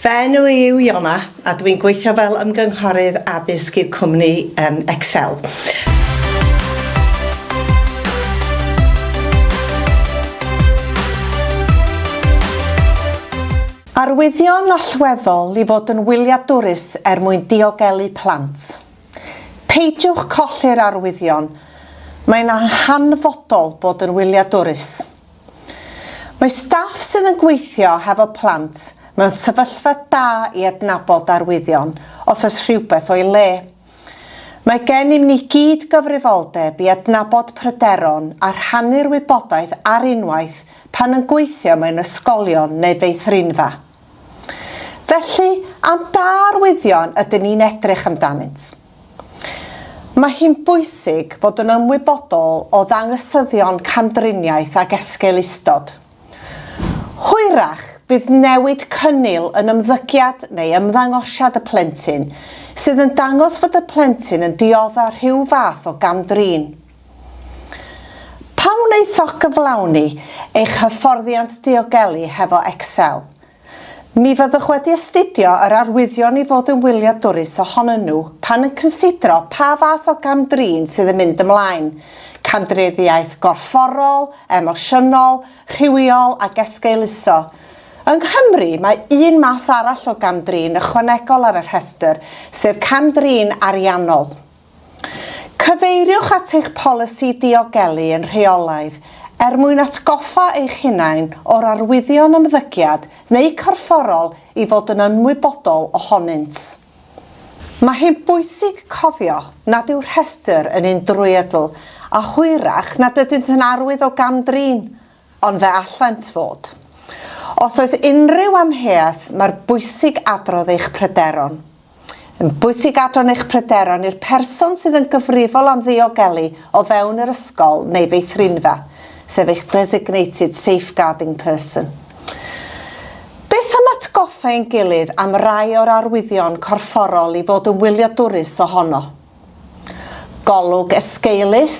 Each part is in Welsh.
Fy enw i yw Iona a dwi'n gweithio fel ymgynghorydd addysg i'r cwmni um, Excel. Arwyddion allweddol i fod yn wyliadwrus er mwyn diogelu plant. Peidiwch colli'r arwyddion, mae'n hanfodol bod yn wyliadwrus. Mae staff sydd yn gweithio hefo plant mewn sefyllfa da i adnabod arwyddion os oes rhywbeth o'i le. Mae gennym ni gyd gyfrifoldeb i adnabod pryderon a rhannu'r wybodaeth ar unwaith pan yn gweithio mewn ysgolion neu feithrinfa. Felly, am ba arwyddion ydyn ni'n edrych amdanynt? Mae hi'n bwysig fod yn ymwybodol o ddangosyddion camdriniaeth ag esgeulustod. Hwyrach bydd newid cynnil yn ymddygiad neu ymddangosiad y plentyn sydd yn dangos fod y plentyn yn diodda rhyw fath o gam-drin. Pan wnaethoch gyflawni eich hyfforddiant diogelu hefo Excel? Mi fyddwch wedi astudio yr arwyddion i fod yn wyliadwrus ohonyn nhw pan yn cynsidro pa fath o gam-drin sydd yn mynd ymlaen, camdriniaeth gorfforol, emosiynol, rhywiol ac esgeuluso. Yng Nghymru, mae un math arall o gam-drin ychwanegol ar y rhestr, sef cam-drin ariannol. Cyfeiriwch at eich polisi diogelu yn rheolaidd er mwyn atgoffa eich hunain o'r arwyddion ymddygiad neu corfforol i fod yn ymwybodol ohonynt. Mae hi'n bwysig cofio nad yw'r rhestr yn un drwyadl a hwyrach nad ydynt yn arwydd o gam-drin, ond fe allant fod. Os oes unrhyw amheuaeth, mae'r bwysig adrodd eich pryderon. Yn bwysig adran eich pryderon i'r person sydd yn gyfrifol am ddiogelu o fewn yr ysgol neu feithrinfa, sef eich designated safeguarding person. Beth am atgoffa ein gilydd am rai o'r arwyddion corfforol i fod yn wyliadwrus ohono? Golwg esgeulus,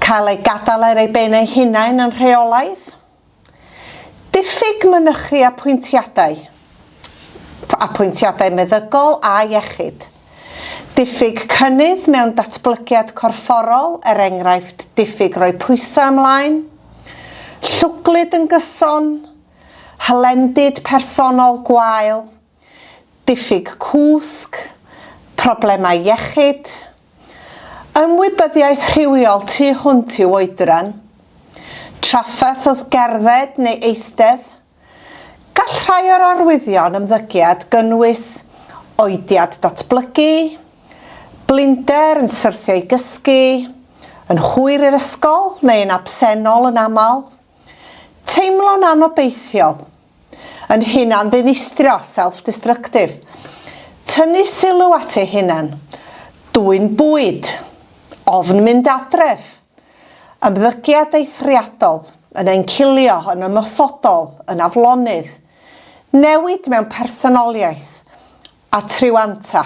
cael eu gadael ar eu ben eu hunain yn rheolaidd, Diffyg mynychu apwyntiadau, apwyntiadau meddygol a iechyd. Diffyg cynnydd mewn datblygiad corfforol, er enghraifft diffyg rhoi pwysau ymlaen. Llwglyd yn gyson, hylendid personol gwael, diffyg cwsg, problemau iechyd, ymwybyddiaeth rhywiol tu hwnt i'w oedran, trafferth wrth gerdded neu eistedd. Gall rhai o'r arwyddion ymddygiad gynnwys oediad datblygu, blinder yn syrthio i gysgu, yn hwyr i'r ysgol neu yn absennol yn aml, teimlo'n anobeithiol, Yn hunan-ddinistrio, self-destructive. Tynnu sylw at ei hunan. Dwyn bwyd. Ofn mynd adref. Ymddygiad eithriadol, yn encilio, yn ymosodol, yn aflonydd. Newid mewn personoliaeth. A triwanta.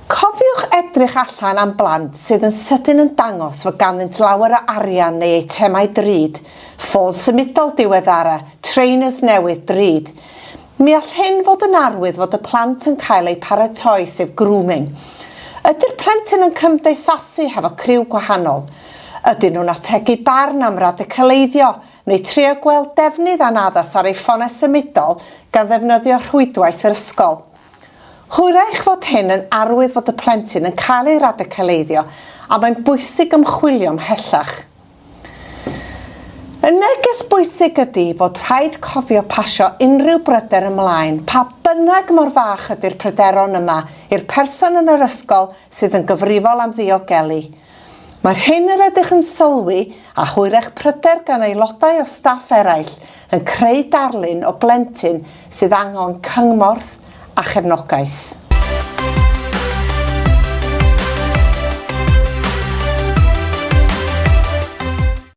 Cofiwch edrych allan am blant sydd yn sydyn yn dangos fod ganddynt lawer o arian neu eitemau drud, ffôn symudol diweddara, trainers newydd drud. Mi all hyn fod yn arwydd fod y plant yn cael eu paratoi sef grooming. Ydy'r plentyn yn cymdeithasu hefo criw gwahanol? Ydyn nhw'n ategu barn am radicaleiddio neu trio gweld defnydd anaddas ar eu ffonau symudol gan ddefnyddio rhwydwaith yr ysgol? Hwyrach fod hyn yn arwydd fod y plentyn yn cael ei radicaleiddio a mae'n bwysig ymchwilio ymhellach. Y neges bwysig ydy fod rhaid cofio pasio unrhyw bryder ymlaen, pa bynnag mor fach ydy'r pryderon yma, i'r person yn yr ysgol sydd yn gyfrifol am ddiogelu. Mae'r hyn yr ydych yn sylwi, a hwyrach pryder gan aelodau o staff eraill, yn creu darlun o blentyn sydd angen cymorth a chefnogaeth.